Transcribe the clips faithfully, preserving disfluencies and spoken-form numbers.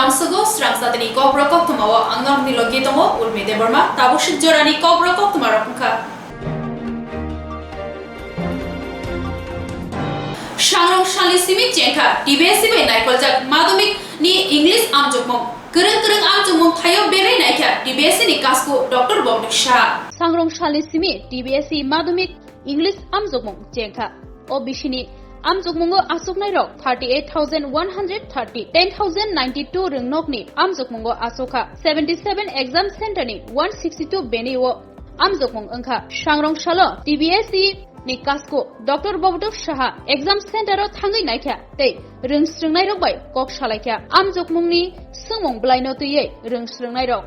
Aswgo srang satini kokborok koktwmao ang norokni logi tongo Urmi Debbarma, tabuk swk jorani kokborok koktwmarok wngkha. Sangrong salni simi chengkha T B S E bai naikoljak madhyamik ni English amjokmung. Kwrwng kwrwng amjokmung thaio belai naikha T B S E ni kasku Doctor Bobduk Saha. Sangrong salni simi T B S E madhyamik English amjokmung chengkha. O bisini amjokmungo aswknairok thirty eight thousand one hundred thirty, ten thousand ninety two rwngnokni amjokmungo aswkkha. Seventy seven exam center ni one sixty two venue o amjokmung wngkha. Sangrong salo T B S E ni kasku Doctor Bobduk Saha exam center o thangwi naikha tei rwng srwngnairok bai kok salaikha. Amjokmungni swngmung bwlaino twiwi rwng srwngnairok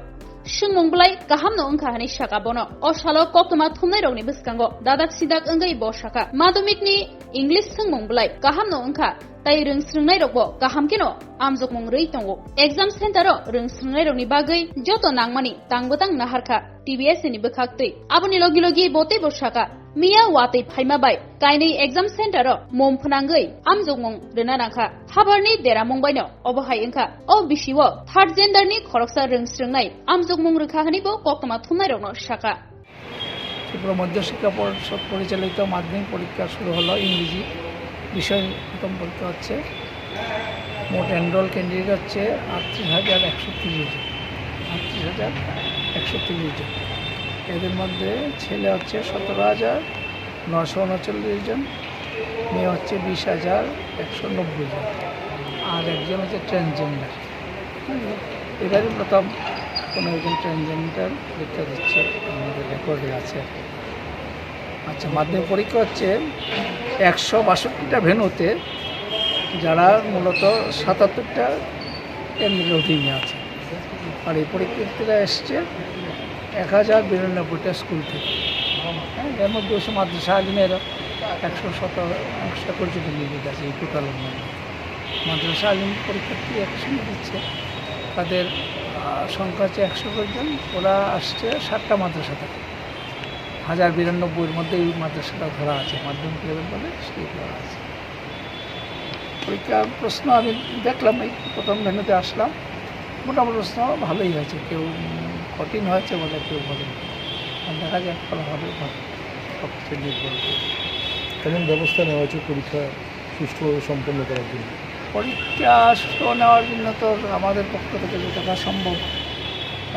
swngmung bwlai kahamno wngkha hwnwi saka bono. O salo koktwma thumnairokni bwskango dadak sidak wngwi bo saka, madhyamikni English swngmung bwlai kahamno wngkha tei rwng srwngnairokbo kaham kheno amjokmung rwi tongo. Exam center o rwng srwngnairokni bagwi joto nangmani tang bwtang naharkha T B S E ni bwkhak twi. Aboni logi logi bo teibo saka, miya watwi phaima bai kainwi exam center o mum phwnangwi amjokmung rwna nangkha. Habarni deramung baino obo hai wngkha. O bisio third gender ni khoroksa rwng srwngnai amjokmung rwkha hwnwi bo koktwma thumnairokno saka. Tripura মধ্যশিক্ষা পর্ষদ পরিচালিত মাধ্যমিক পরীক্ষা শুরু হলো। ইংরেজি বিষয় প্রথম পরীক্ষা হচ্ছে। মোট এনরোল ক্যান্ডিডেট হচ্ছে আটত্রিশ হাজার একশো তিরিশ জন। আটত্রিশ হাজার একশো তিরিশ জন। এদের মধ্যে ছেলে হচ্ছে সতেরো হাজার নশো ঊনচল্লিশ জন, মেয়ে হচ্ছে বিশ হাজার একশো নব্বই জন, আর একজন হচ্ছে ট্রান্সজেন্ডার। এবারই প্রথম কোনো একজন ট্রান্সজেন্ডার পরীক্ষা দিচ্ছে, আমাদের রেকর্ডে আছে। আচ্ছা, মাধ্যমিক পরীক্ষা হচ্ছে একশো বাষট্টিটা ভেন্যুতে, যারা মূলত সাতাত্তরটা কেন্দ্রের অধীনে আছে। আর এই পরীক্ষার্থীরা এসছে এক হাজার বিরানব্বইটা স্কুল থেকে। হ্যাঁ, এর মধ্যে অবশ্য মাদ্রাসা আলিমের একশো সতেরো, একশো একুশ জন নিযুক্ত আছে এই টোটালের মধ্যে। মাদ্রাসা আলিম পরীক্ষার্থী একই সঙ্গে দিচ্ছে, তাদের, আহ, সংখ্যা হচ্ছে একশো জন। ওরা আসছে সাতটা মাদ্রাসা থেকে। হাজার বিরানব্বইয়ের মধ্যে এই মাদ্রাসাটা ধরা আছে, মাধ্যমিক লেভেল বলে স্কুল ধরা আছে। পরীক্ষার প্রশ্ন আমি দেখলাম, এই প্রথম ভেন্যুতে আসলাম, মোটামুটি প্রশ্ন ভালোই হয়েছে, কেউ, উম, কঠিন হয়েছে বলে কেউ বলেনি। আর দেখা যাক ফলাফলে ভালো, সব কিছু নির্ভর করবে। কেমন ব্যবস্থা নেওয়া হয়েছে পরীক্ষা সুষ্ঠুভাবে সম্পন্ন করার জন্য? পরীক্ষা সুষ্ঠু নেওয়ার জন্য তো আমাদের পক্ষ থেকে যতটা সম্ভব,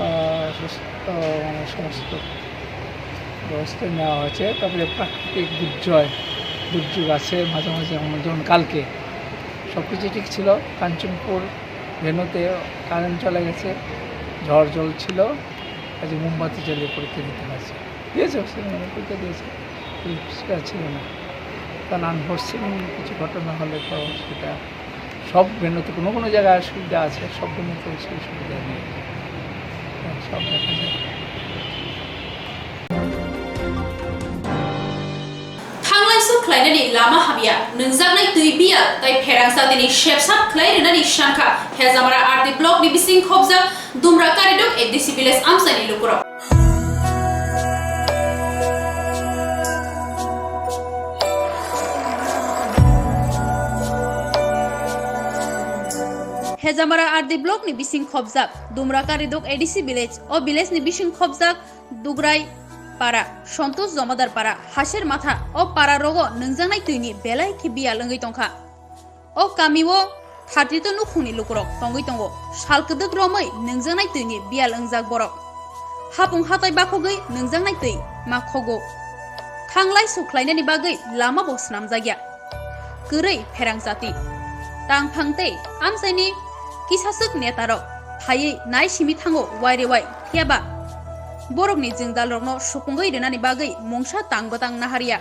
আহ, সুস্থ, মানে, সমস্ত ব্যবস্থা নেওয়া হয়েছে। তবে প্রাকৃতিক দুর্জয়, দুর্যোগ আছে মাঝে মাঝে, এমন যেমন কালকে সব কিছু ঠিক ছিল, কাঞ্চনপুর ভেন্যুতে কারেন্ট চলে গেছে, ঝড় জল ছিল, কাজে মোমবাতি জ্বালিয়ে পরীক্ষা দিতে হয়েছে। দিয়েছে, সেখানে পরীক্ষা দিয়েছে, পরিষ্কার ছিল না, কারণ আনফোর্সিন কিছু ঘটনা হলে তো সেটা সব ভেন্যুতে কোনো কোনো জায়গায় সুবিধা আছে, সব ভেন্যুতে সেই সুবিধা নেই। হ্যাঁ, সব দেখা যায়। Thanglaisu khlainani lama hamya, nwngjaknai twi biyal tai pherang satini sepsap khlai rwnani sankha Hejamara R D block ni bising khobjak Dumra Karidok A D C village amchaini lukurok. Hejamara R D block ni bising khobjak Dumra Karidok A D C village. O village ni bising khobjak Dugrai para, Santosh Jomadar para, Haser Matha, o para rogo nwngjaknai twi ni belai khe biyal wngwi tongkha. O kami o thirty to nukhungni lukurok tongwi tongo. Sal kwdwk romwi nwngjaknai twi ni biyal wngjak borok. Hapung hatai bakhogwi nwngjaknai twi ma khogo. Thanglaisu khlainani bagwi lama bo swnamjakya. Kwrwi pherang jati. Tangphang tei amchaini kisaswk netarok phaiwi nai simi thango wairewai, phiyaba borokni jwngjalrokno supungwi rwnani bagwi mungsa tang bwtang naharya.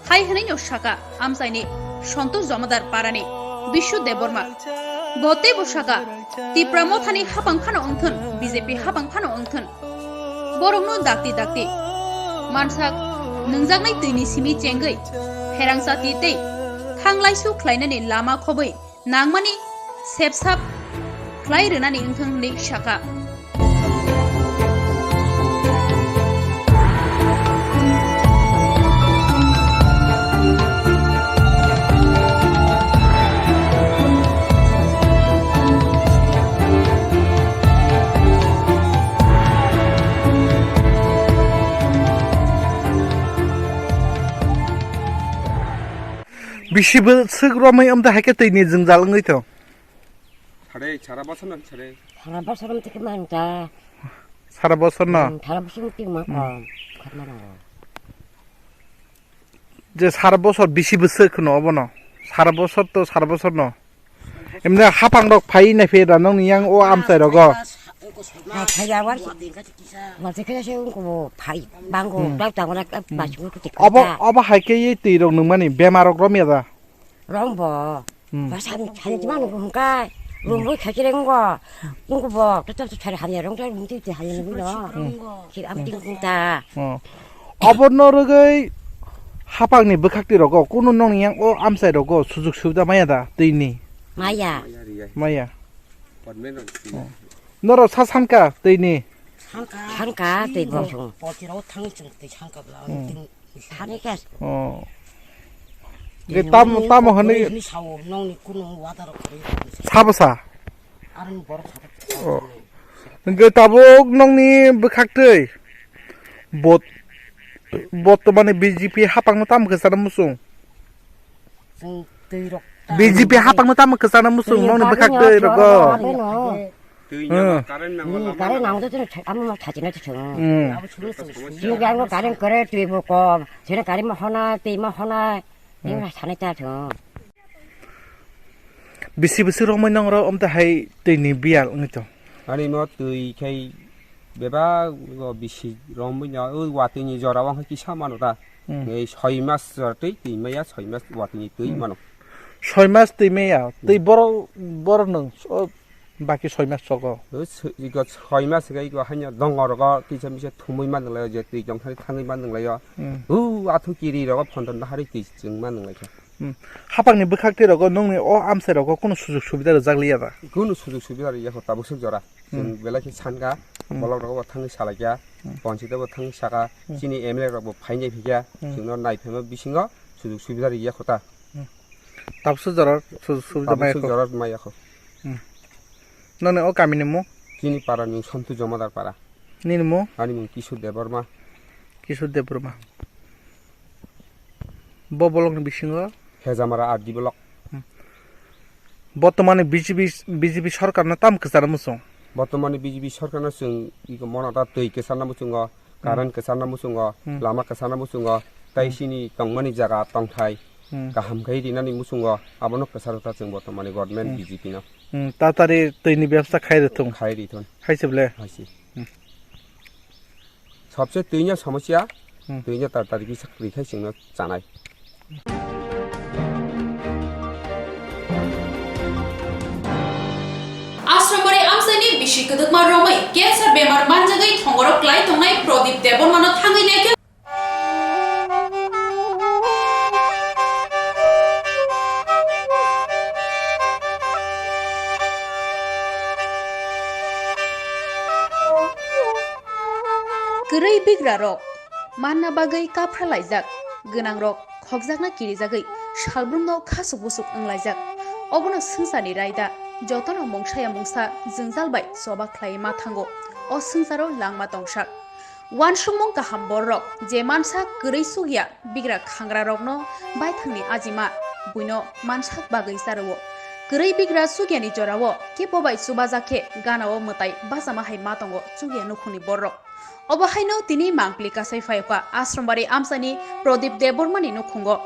Hai hwnwi no saka amchaini Santosh Jomadar parani Bishu Debbarma. Bo teibo saka Tipra Mothani hapang phano wngthun, B J P hapang phano wngthun. Borokno dakti dakti mansak nwngjaknai twini simi chengwi pherang jati tei thanglaisu khlainani lama khobwi nangmani sepsap khlai rwnani wngthung hwnwi saka. Bisi bwswk romwi amtwi hai khe twi ni jwngjal wngwi tong? Sare, sara bosor no sare. Sara bosor amtwi khe man ta. Sara bosor no? Hmm, sara bosor amtwi man kha. Khatma rang. Je sara bosor bisi bwswk no obono. Sara bosor to sara bosor no. Emne hapang rok phai nai phe da nong ni yang o amchai rogo. Phai, phai ya war. War se khe se ungko bo phai. Bango, hmm, tak tak ora, hmm, basi ungko tik. Obo, obo hai khe ye twi rok nung mani bemar rok rom ya da. Rom bo. Hmm. Ba san, san ti manu ko hungkai. Rom bo kha kire ungko. Ungko bo, to to to thari hamya rong thari rum ti ti hamya rum lo. Hmm. Ki am ting ung ta. Oh. Obo no rwgwi hapang ni bwkhak twi rogo, kunu nong ni yang o amchai rogo, sujuk subida maya da twi ni? Maya. Maya. Oh. Norok sa sanka twi ni? Sanka twi bosong. Porti rok thang chung twi sanka bla. Hmm. Thani khe. Oh. Ge tam, tamo hwnwi. Ni sao nong ni kunu water rok khari. Sabo sa? Aroni borok sa. Oh. Ge tabuk nong ni bwkhak twi. Bot, bot to mane B J P hapang no tam khe sana musung. Chwng twi rok ta. B J P hapang no tam khe sana musung nong ni bwkhak twi rogo. Twi nang, hmm, current nang, hmm, lama current nang. Nang to chwng amo ma thachina to chwng. Hmm. Abo chwng chwng. Chwng yang mo current kore twi bo kom. Chwng current mo hona, twi mo hona. Hmm. Yang sanai ta chwng. Bisi bisi romwi nong ro omta hai twi ni biyal wngwi tong. Ani mo twi khai bebak go bisi romwi no, o watwi ni jora o kisa mano ta. Hmm. Ei soi mas jora twi, twi maya soi mas watwi ni twi, hmm, mano. Soi mas twi maya, twi, hmm, boro, boro nung, o baki soi mas sogo. O soi, iko soi mas iko, iko haino dongor go kisa misa thumui man nang lai je twi jong thani thangwi man nang lai o. Hmm. O athu kiri rogo phondon hari twi chwng man nang lai kha. Hmm. Hapang ni bwkhak twi rogo nung ni o amchai rogo kunu sujug subida rwjak liya da? Kunu sujug subida rwya kho tabuk swk jora. Chwng, hmm, belai khe sanka, hmm, bolok rogo bo thangwi salai kha, hmm, ponchito bo thangwi saka, hmm, chini M L A rok bo phainai phikya, hmm, chwngno nai phaima bisingo sujug subida rwya kho ta. Hmm. Tabuk swk jora sujug subida maya kho. Tabuk swk jora maya kho. Hmm. Noni o kami ni mung? Chini para ni Sontu Jomadar para. Nini mung? Ani mung Kishore Debbarma. Kishore Debbarma. Bo bolong ni bisingo? Hejamara R D block. Hmm. Botomani B J P, B J P sorkar no tam kwcharo muchung? Botomani B J P sorkar no chwng iko mono ta twi kwcharna muchungo, hmm, current kwcharna muchungo, hmm, lama kwcharna muchungo, tai, hmm, chini tongmani jaga tongthai, hmm, kaham khai rinani muchungo abono kwcharo ta chwng botomani government, hmm, B J P no. Hmm, tatari twi ni bebsa khai rithung. Khai rithung. Hai se ble? Hai se. Hmm. Sobse twi no somosya, hmm, twi no tatari kisa kwrwi khai chwngno chanai. Ashramari amchaini bisi kwdwkma romwi cancer bemar manjagwi thongoro klai tongnai Pradip Debbarmano thangwi naikha. Kwrwi bigrarok manna bagwi kaphra laijak, gwnangrok khokjakna kirijagwi salbrumno khasuk busuk wnglaijak. Obono swngcharni raida, jotono mungsaya mungsa jwngjal bai choba khlaiwi ma thango. O swngcharo langma tongsak. Uansukmung kaham bororok je mansa kwrwi sukya bigra khangrarokno baithangni ajima buino mansak bagwi charwo. Kwrwi bigra sukyani jorao kebo bai chubajak khe ganao mwtai bachama hai ma tongo chukya nukhungni bororok. Obo haino tini mangpili kasai phaiokha Ashramari amchaini Pradip Debbarmani nukhungo.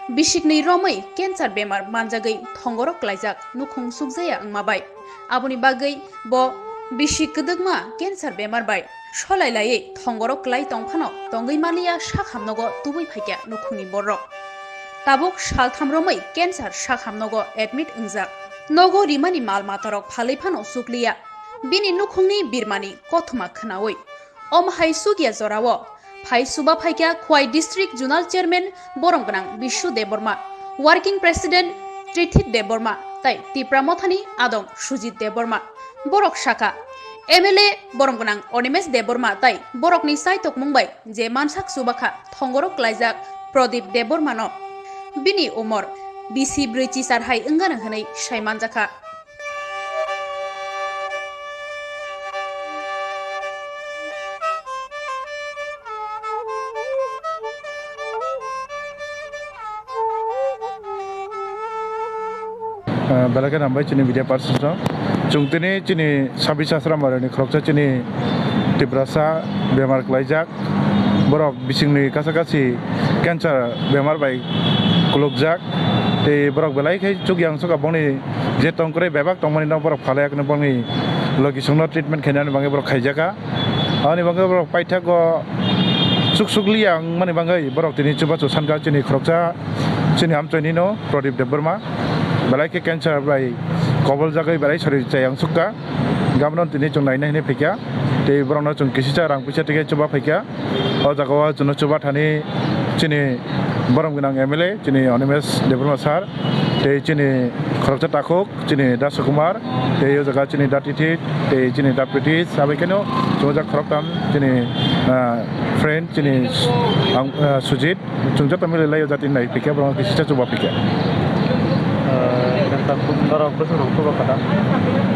Bisikni romwi cancer bemar manjagwi thongoro klaijak nukhung sukjaya wngma bai. Aboni bagwi bo bisi kwdwkma cancer bemar bai solai laiwi thongoro klai tong phano tongwi manliya sak hamnogo tubui phaikha nukhungni borok. Tabuk saltham romwi cancer sak hamnogo admit wngjak. Nogo rimani mal matarok phalwi phano chukliya. Bini nukhungni birmani kothoma khwnawi. Om hai sukya jorao phai suba phaikha Khwai District Zonal Chairman borom gwnang Bishu Debbarma, Working President Trithit Debbarma tai Tipra Mothani adong Sujit Debbarma. Borok sakha, M L A borom gwnang Animesh Debbarma tai borokni chaitokmung bai je mansak chubakha thongoro klaijak Pradip Debbarmano. Bini umor bisi brwi chisar hai wngano hwnwi sai manjakha. Ah, belai khe hambai chini media persons no. Chwng tini chini Sabisha Srambaroni khoroksa chini Tiprasa bemar klaijak. Borok bisingni kasa kasi cancer bemar bai kulukjak. Tei borok belai khe chukya wngsuka bongni je tongkwrwi bebak tongmani no borok phalai yakni bongni logisongno treatment khainani bagwi borok khaijaka. Ani bagwi borok paithago chuk suk liya wngmani bagwi borok tini chubachu sanka chini khoroksa chini amchoinino Pradip Debbarma belai khe cancer bai koboljagwi belai sori chayang sukka. Gabno tini chwng naina hinwi phaikha tei borokno chwng kisisa rang puisa tike chuba phaikha. O jagao chwngno chuba thani chini borom gwnang M L A chini Animesh Debbarma sir tei chini khoroksa takhuk chini Da Sukumar, tei o jaga chini Da Tithit, tei chini Da Pritish, abai kheno chwng o jaga khoroktham chini, ah, friend chini ang, ah, Sujit, chwng joto mili lai o jati nai phikya, borok khe sisa chuba phikya.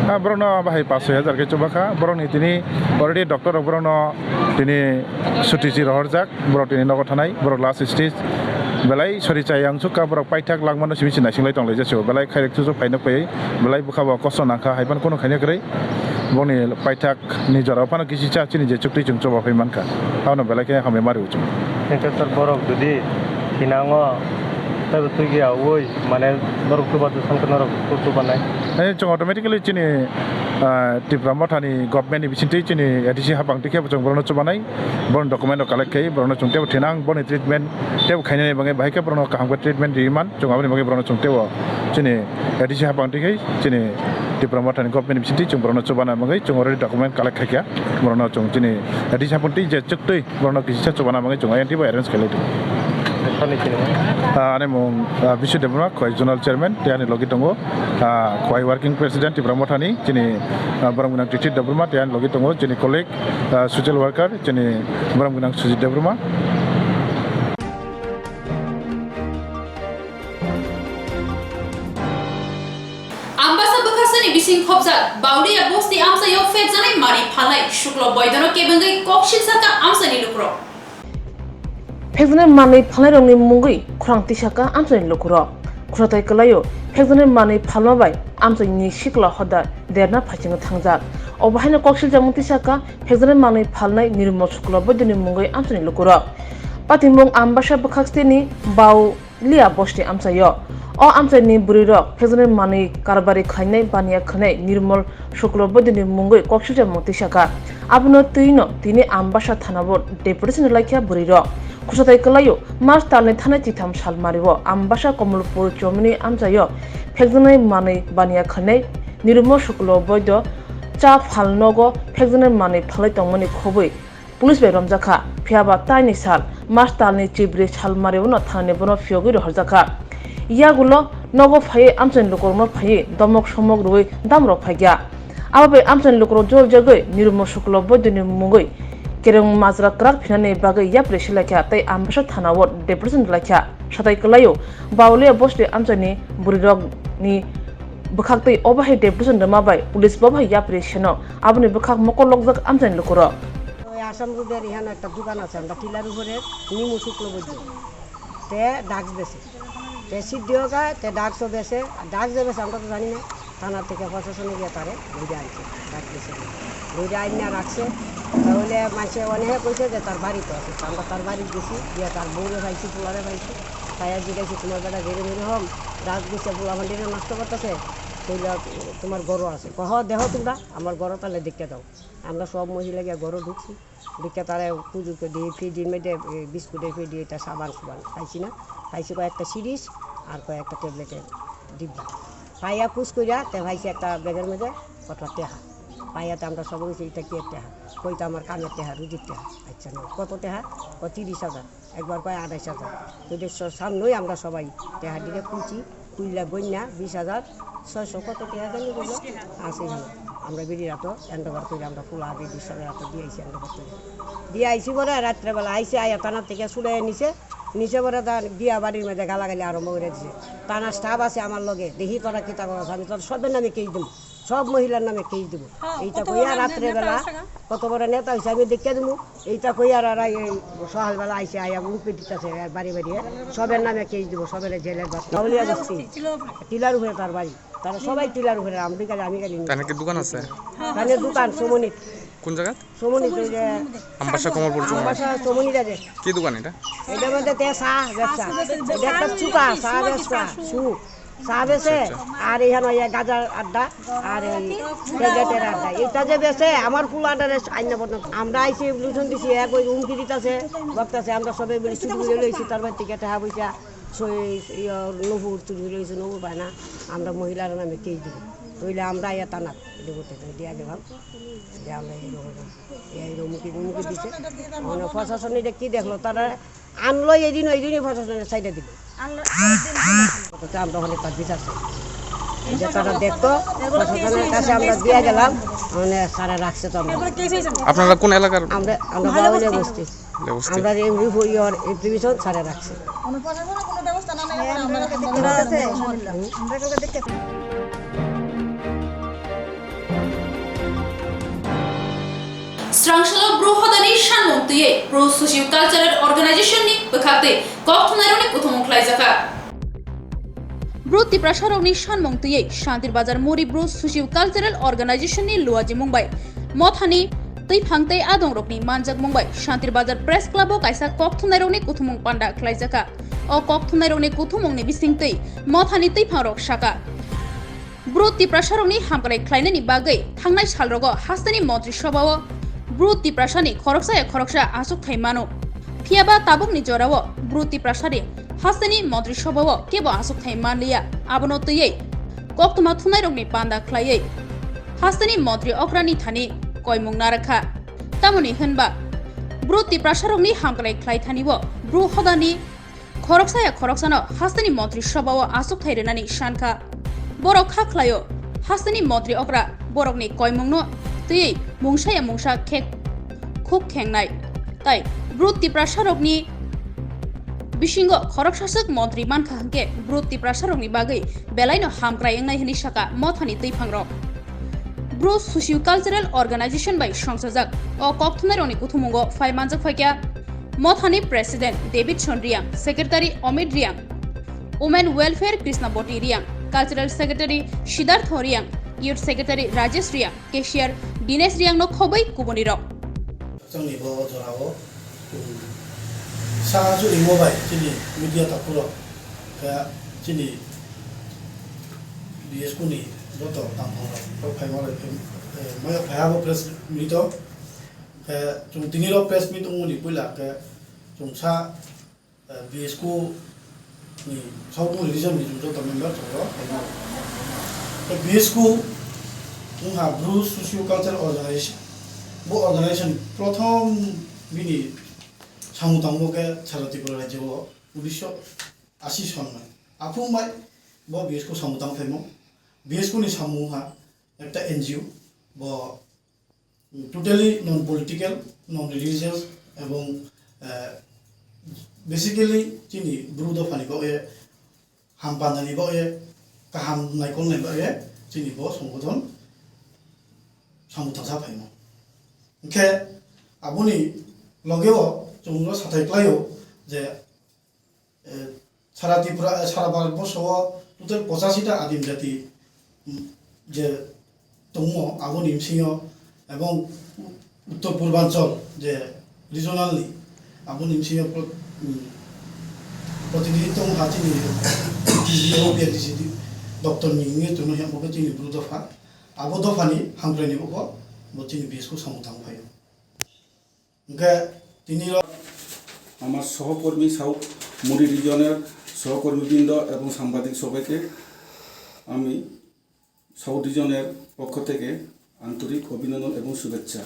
Ah, borok no bahai pash soi hajar khe chuba kha, borok ni tini already doctor rok borok no tini suti chi rohorjak. Borok tini nogo thanai, borok last stage belai sori chayang sukha, borok paithak langmano simi se naising lai tong lai jesa, belai khairek chuchuk phaino phaiwi belai bwkha bo kosto nangkha, hai phano kunu khaina kwrwi. Boni paithak ni jora phano kisi cha chini je chuktwi chwng choba phai mankha, abono belai khe hamya mari uchung. Hwnkhe sir, borok jodi thinango taibo twigiya ui mane borok chuba chuchungkhe norok chubanai. Hai chwng automatically chini, ah, Tipra Mothani government ni bisingtwi chini A D C hapang tikhe bo chwng borokno chubanai. Boni document rok collect khai borokno chwng teibo thinang, boni treatment teibo khainani bagwi bahai khe borokno kaham khe treatment riwi man, chwng aboni bagwi borokno chwng teibo chini A D C hapang tikhe chini Tipra Mothani government bisingtwi chwng borokno chubana bagwi chwng already document collect khaikha. Borokno chwng chini A D C hapang twi je chuktwi borokno kisa chubana bagwi chwng ayang teibo arrange khailai tongo. Nokni sinima? Ah, ani mung, ah, Bisu Debbarma, Khowai Zonal Chairman, tei ani logi tongo, ah, Khowai Working President Tipra Mothani, chini, ah, borok gwnang Tithit Debbarma, tei ani logi tongo, chini colleague, ah, social worker, chini borok gwnang Sujit Debbarma. Ambasa bwkhasani bising khopjak Bauliya bosti amchaio phekjanai manwi phalnai Shukla Boidono kebengwi kok silsakha amchaini lukurok. Phekjaknai manwi phalnairokni mungwi khorang tisakha amchaini lukurok. Khwrathai kwlaio, phekjaknai manwi phalma bai amchaini sikla hoda derna phaichingwi thangjak. Obo haino kok siljakmung tisakha phekjaknai manwi phalnai Nirmal Shukla Boidoni mungwi amchaini lukurok. Patimung Ambasa bwkhak steni Bau Liya bosti amchaio. O amchaini bwrwirok phekjaknai manwi karbari khlainai baniya khwnai Nirmal Shukla Boidoni mungwi kok siljakmung tisakha. Abono twino tini Ambasa thanao deputation rwlaikha bwrwirok. Khwrathai kwlaio, March talni thanai chitham salmario Ambasa Komolpur chomini amchaio phekjaknai manwi baniya khwnai Nirmal Shukla Boido cha phal nogo phekjaknai manwi phalwi tongmani khobwi Police bai romjak kha, phiya ba taini sal March talni chibri salmario no thanani bono phiyogwi rohorjak kha. Yagulo nogo phaiwi amchaini lukurokno phaiwi domok somok rwui damrok phaikha. Abo bai amchaini lukurok joljagwi Nirmal Shukla Boidoni mungwi kereng majra kwrak phinani bagwi yapri silaikha tei Ambasa thanao deputation rwlaikha. Satai kwlaio, Bauliya bosti amchaini bwrwirokni bwkhaktwi obo hai deputation rwma bai police bo bai yapri seno aboni bwkhak mokol lokjak amchaini lukurok. ওই আসাম রোডের এখানে একটা দোকান আছে, আমরা টিলার উপরে নিমু শুক্ল বৈদ্য। তে ডাক্স বেছে। তে সিদ্ধি হোক, তে ডাক্সও বেছে। আর ডাক্স যে বেছে, আমরা তো জানি না। থানা থেকে প্রশাসনে গিয়ে তারে ধরে আনছে, ডাক্স বেছে। ধরে আইনা রাখছে। তাহলে মাসে অনেকে কইছে যে তার বাড়িতে আছে। আমরা তার বাড়ি গেছি, গিয়ে তার বউরে পাইছি, পোলারে পাইছি। তাই আর জিজ্ঞাসি, "তোমার বেটা যেরকম এরকম ডাক্স বেছে পোলা ভান্ডিরে নষ্ট করতেছে, কইলে তোমার গরু আছে।" কহ, "দেখো তোমরা, আমার গরু তাহলে দেখতে দাও।" আমরা সব মহিলা গিয়ে ঘরে ঢুকছি, ঢুকে তারা পুজোকে দিয়ে ফ্রিজের মধ্যে, এ, বিস্কুটের ফ্রি দিয়ে এটা সাবান সুবান খাইছি না, খাইছি কয়েকটা সিরিজ আর কয়েকটা ট্যাবলেটের ডিব্বা। পাইয়া কুচ করিয়া তে ভাইছি একটা ব্যাগের মধ্যে কত টেহা। পাইয়াতে আমরা সব কিছু এটা কি টেহা? কই তো আমার কামের টেহা, রুজির টেহা। আচ্ছা না, কত টেহা? ও তিরিশ হাজার। একবার কয় আড়াইশ হাজার। তো দেখছো, সামনেই আমরা সবাই টেহা দিকে খুলছি, খুললে গন্যা বিশ হাজার ছয়শো কত টেহা জানি বললো, আছে এখানে। আমরা বেরিয়ে রাতো হ্যান্ড ওভার করে আমরা খোলা আগে বিশ হাজার রাতো দিয়ে আইসি হ্যান্ড ওভার করে। দিয়ে আইসি পরে রাত্রেবেলা আইসে আয়া থানা থেকে ছুড়ে নিছে, নিচে পরে তার গিয়া বাড়ির মধ্যে গালাগালি আরম্ভ করে দিছে। থানা স্টাফ আছে আমার লগে, দেখি তোরা কিতা করছ, আমি তোর সবের নামে কেস দেবো। সব মহিলার নামে কেস দিব। হ্যাঁ, এইটা কত কইয়া বড় রাত্রে নে-, বেলা নেতা আছে না? কত বড় নেতা হইছে আমি দেখিয়া দিমু। এইটা কইয়া আর, আর এই সকালবেলা আইসে, আইয়া উঠবে দিতেছে, আর বাড়ি বাড়ি, হ্যাঁ? সবের নামে কেস দিব, সবের জেলের বাচ্চা। গাউলিয়া বস্তি, টিলার উপরে তার বাড়ি। তারা সবাই টিলার উপরে, আমি খালি, আমি খালি নিই। তার নাকি দোকান আছে? তার নাকি দোকান, সমনিত। কোন জায়গা? সমনিত, ওই যে আমবাসা কমলপুর চৌমুহনী। আমবাসা সমনিত আছে। কি দোকান এটা? এটা মধ্যে তে চা ব্যবসা। এটা একটা চুকা, চা ব্যবসা, চু। চা বেচে, আচ্ছা, আচ্ছা। আর এখানে ওই গাজার আড্ডা, আর এই সিগারেটের আড্ডা। এটা যে বেচে, আমার ফুল আড্ডারে আইন না বদনাম। আমরা আইসি, এভলিউশন দিছি, এক ওই হুমকি দিতাছে, বক্তাছে, আমরা সবাই মিলে চুরি করে লইছি, তার বাড়ি থেকে টাকা পয়সা, সই, ইয়া, নুপুর চুরি করে লইছে, নুপুর পায় না। আমরা মহিলার নামে কেস দিব। তাইলে আমরা ইয়া থানা, এটা করতে চাই, দিয়া গেলাম, যে আমরা এইরকম, এইরকম হুমকি, হুমকি দিছে। মানে প্রশাসন এটা কি দেখলো, তারা আনলো এই দিন, ওই দিনই প্রশাসনের সাইডে দিল। আনলো, ওই দিন দিল। অথচ আমরা ওখানে তার বিচার চাই। এই যে তারা দেখতো, প্রশাসনের কাছে আমরা দিয়ে গেলাম, মানে স্যারে রাখছে তো আমরা। আপনারা কোন এলাকার? আমরা, আমরা বাউলিয়া বস্তি। বাউলিয়া বস্তি। আমরা এই রিভু-, ইয়র এক্সিবিশন স্যারে রাখছে। কোনো প্রশাসনের কোনো ব্যবস্থা না নেয়, আমরা, আমরা কালকে দেখতে পাচ্ছি। আমরা কালকে দেখতে Srangshalo Bru hodani sanmung twiwi Bru Socio Cultural Organization ni bwkhak tei kok thumnairokni kuthumung khlaijakha. Bru Tiprasarokni sanmung twiwi Shantir Bazar Muri Bru Socio Cultural Organization ni luajimung bai mothani twiphang tei adongrokni manjakmung bai Shantir Bazar Press Club o kaisa kok thumnairokni kuthumung panda khlaijakha. O kok thumnairokni kuthumungni bisingtwi mothani twiphangrok sakha. Bru Tiprasarokni hamkrai khlainani bagwi thangnai salrogo hasteni Montri Sobhao Bru Tiprasani khoroksa ya khoroksa achukthai mano. Phiyaba tabukni jorao Bru Tiprasani hasteni Montri Sobhao kebo achukthai manliya. Abono twiwi koktwma thumnairokni panda khlaiwi hasteni Montri okrani thani koimung narakha. Tamoni hwnba Bru Tiprasarokni hamkrai khlai thani o Bru hodani khoroksa ya khoroksano hasteni Montri Sobhao achukthai rwnani sankha. Borok kha khlaio, hasteni Montri okra borokni koimungno twiwi mungsa ya mungsa khe khuk khengnai. Tai Bru Tiprasarokni bisingo khoroksaswk Montri mankha hwnkhe Bru Tiprasarokni bagwi belaino hamkrai wngnai hwnwi sakha mothani twiphangrok. Bru Socio Cultural Organization bai songchajak o kok thumnairokni kuthumungo phai manjak phaikha mothani President Davidson Riang, Secretary Omit Riang, Women Welfare Krishnaboti Riang, Cultural Secretary Siddhartho Riang, Youth Secretary Rajesh Riang, Cashier Dinesh Riang no khobwi kubunirok. Chwngni bo jorao, um, sa chwngni bo bai chini media takhurok, khe chini B S Q ni joto tangphang rok, rok phai ma bai, eh, maya phai abo press meet o, khe chwng tini rok press meet wngmani puila khe chwng sa, eh, B S Q ni South Region ni chwng joto member chwng rok phai ma bai. Khe B S Q wngkha Bru Socio Cultural Organization. Bo organization prothom bini samung tangmo khe sara Tripura rajyo o unisho ashi son mai. Aphung bai bo B S Q samung tang phaimo. B S Q ni samung ha ekta N G O, bo totally non political, non religious, ebong, eh, basically chini Bru dopha ni bo e hampanda ni bo e kaham naikol nai bo e chini bo songodhon samung tangsa phaimo. Hwnkhe aboni logeo chwngno sathai klaio je eh, sara Tripura, eh, sara Bharat borso o total pochashi ta adim jati, mm, je tongo, aboni bisingo ebong Uttor Purbanchal je regional ni, aboni bisingo pro-, mm, protinidhitto wngkha chini D G O, P R D C doptor ni wngwi tongma hiya bo khe chini Bru dopha. Abo dopha ni hamkrai ni bo bo chini B S Q samung tang phaio. Hwnkhe tini rok আমার সহকর্মী সাউথ মুরি রিজিয়নের সহকর্মীবৃন্দ এবং সাংবাদিক সবাইকে আমি সাউথ রিজিয়নের পক্ষ থেকে আন্তরিক অভিনন্দন এবং শুভেচ্ছা।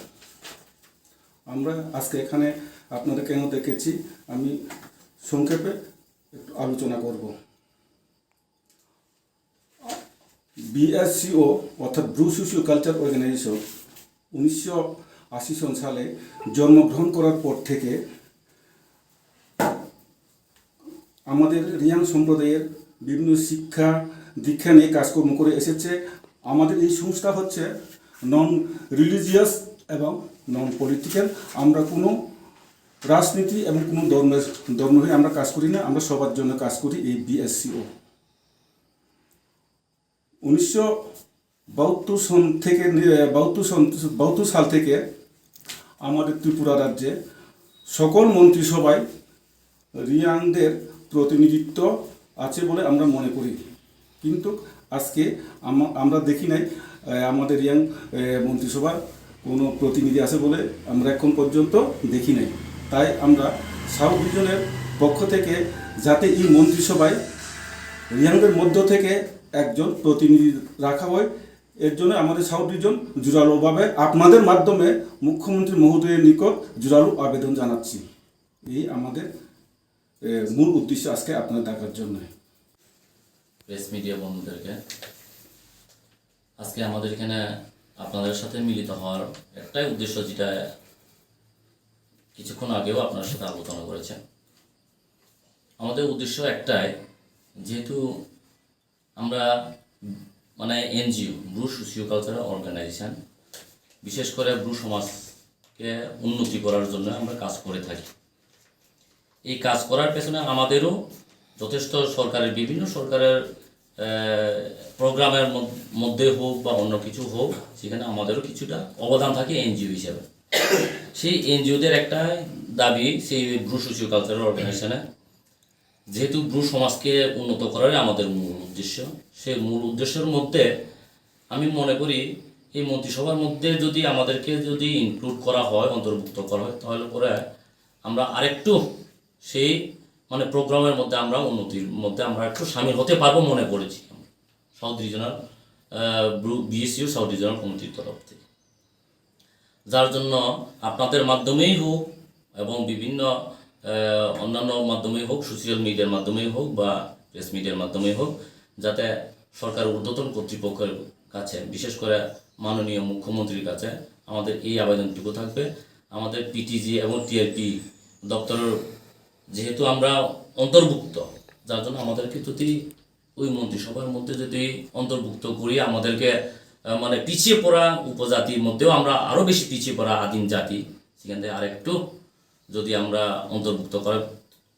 আমরা আজকে এখানে আপনাদের কেন ডেকেছি, আমি সংক্ষেপে একটু আলোচনা করব। বিএসসিও অর্থাৎ ব্রু সোশিও কালচার অর্গানাইজেশন উনিশশো আশি সন সালে জন্মগ্রহণ করার পর থেকে আমাদের রিয়াং সম্প্রদায়ের বিভিন্ন শিক্ষা দীক্ষা নিয়ে কাজকর্ম করে এসেছে। আমাদের এই সংস্থা হচ্ছে নন রিলিজিয়াস এবং নন পলিটিক্যাল। আমরা কোনো রাজনীতি এবং কোনো ধর্মের, ধর্ম হয়ে আমরা কাজ করি না, আমরা সবার জন্য কাজ করি এই বিএসসিও। উনিশশো বাহাত্তর সন থেকে, এ, বাহাত্তর সন, বাহাত্তর সাল থেকে আমাদের ত্রিপুরা রাজ্যে সকল মন্ত্রিসভায় রিয়াংদের প্রতিনিধিত্ব আছে বলে আমরা মনে করি। কিন্তু আজকে আমা-, আমরা দেখি নাই, এ, আমাদের রিয়াং, এ, মন্ত্রিসভার কোনো প্রতিনিধি আছে বলে আমরা এখন পর্যন্ত দেখি নাই। তাই আমরা সাউথ রিজনের পক্ষ থেকে যাতে এই মন্ত্রিসভায় রিয়াংদের মধ্য থেকে একজন প্রতিনিধি রাখা হয়, এর জন্য আমাদের সাউথ রিজন জোরালোভাবে আপনাদের মাধ্যমে মুখ্যমন্ত্রী মহোদয়ের নিকট জোরালো আবেদন জানাচ্ছি। এই আমাদের, এ, মূল উদ্দেশ্য আজকে আপনাদের ডাকার জন্য। প্রেস মিডিয়া বন্ধুদেরকে আজকে আমাদের এখানে আপনাদের সাথে মিলিত হওয়ার একটাই উদ্দেশ্য, যেটা কিছুক্ষণ আগেও আপনার সাথে আলোচনা করেছেন। আমাদের উদ্দেশ্য একটাই, যেহেতু আমরা, মানে, NGO, Bru socio cultural organisation, বিশেষ করে ব্রু সমাজকে উন্নতি করার জন্য আমরা কাজ করে থাকি। এই কাজ করার পেছনে আমাদেরও যথেষ্ট সরকারের, বিভিন্ন সরকারের, আহ, প্রোগ্রামের মধ-, মধ্যে হোক বা অন্য কিছু হোক, সেখানে আমাদেরও কিছুটা অবদান থাকে এনজিও হিসাবে। সেই এনজিওদের একটা দাবি, সেই ব্রু সোশিও কালচারাল অর্গানাইজেশনে যেহেতু ব্রু সমাজকে উন্নত করাই আমাদের মূল উদ্দেশ্য, সেই মূল উদ্দেশ্যের মধ্যে আমি মনে করি এই মন্ত্রিসভার মধ্যে যদি আমাদেরকে যদি ইনক্লুড করা হয়, অন্তর্ভুক্ত করা হয়, তাহলে পরে আমরা আরেকটু সেই, মানে, প্রোগ্রামের মধ্যে আমরা উন্নতির মধ্যে আমরা একটু সামিল হতে পারবো মনে করেছি আমরা সাউথ রিজনাল, আহ, ব্রু-, বিএসইউ সাউথ রিজনাল কমিটির তরফ থেকে। যার জন্য আপনাদের মাধ্যমেই হোক এবং বিভিন্ন, আহ, অন্যান্য মাধ্যমেই হোক, সোশ্যাল মিডিয়ার মাধ্যমেই হোক বা প্রেস মিডিয়ার মাধ্যমেই হোক, যাতে সরকার ঊর্ধ্বতন কর্তৃপক্ষের কাছে, বিশেষ করে মাননীয় মুখ্যমন্ত্রীর কাছে আমাদের এই আবেদনটুকু থাকবে। আমাদের পিটিজি এবং টিআরপি দপ্তরের, যেহেতু আমরা অন্তর্ভুক্ত, যার জন্য আমাদেরকে যদি ওই মন্ত্রিসভার মধ্যে যদি অন্তর্ভুক্ত করি, আমাদেরকে, আহ, মানে, পিছিয়ে পড়া উপজাতির মধ্যেও আমরা আরো বেশি পিছিয়ে পড়া আদিম জাতি, সেখান থেকে আরেকটু যদি আমরা অন্তর্ভুক্ত করে,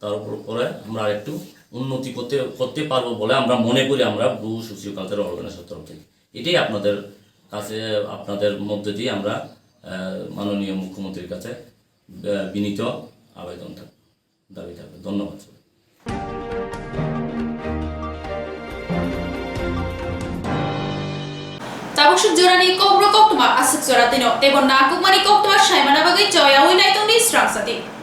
তার উপর করে আমরা আরেকটু উন্নতি করতে, করতে পারবো বলে আমরা মনে করি, আমরা ব্রু সোশিও কালচারাল অর্গানাইজেশন তরফ থেকে। এটাই আপনাদের কাছে, আপনাদের মধ্যে দিয়ে আমরা, আহ, মাননীয় মুখ্যমন্ত্রীর কাছে, আহ, বিনীত আবেদন থাকবে, দাবি থাকবে। ধন্যবাদ সবাই। Tabuk suk jorani kokborok koktwma aswk jora twino, teibo nangkukmani koktwma saimana bagwi choyaui naitongni srang sati.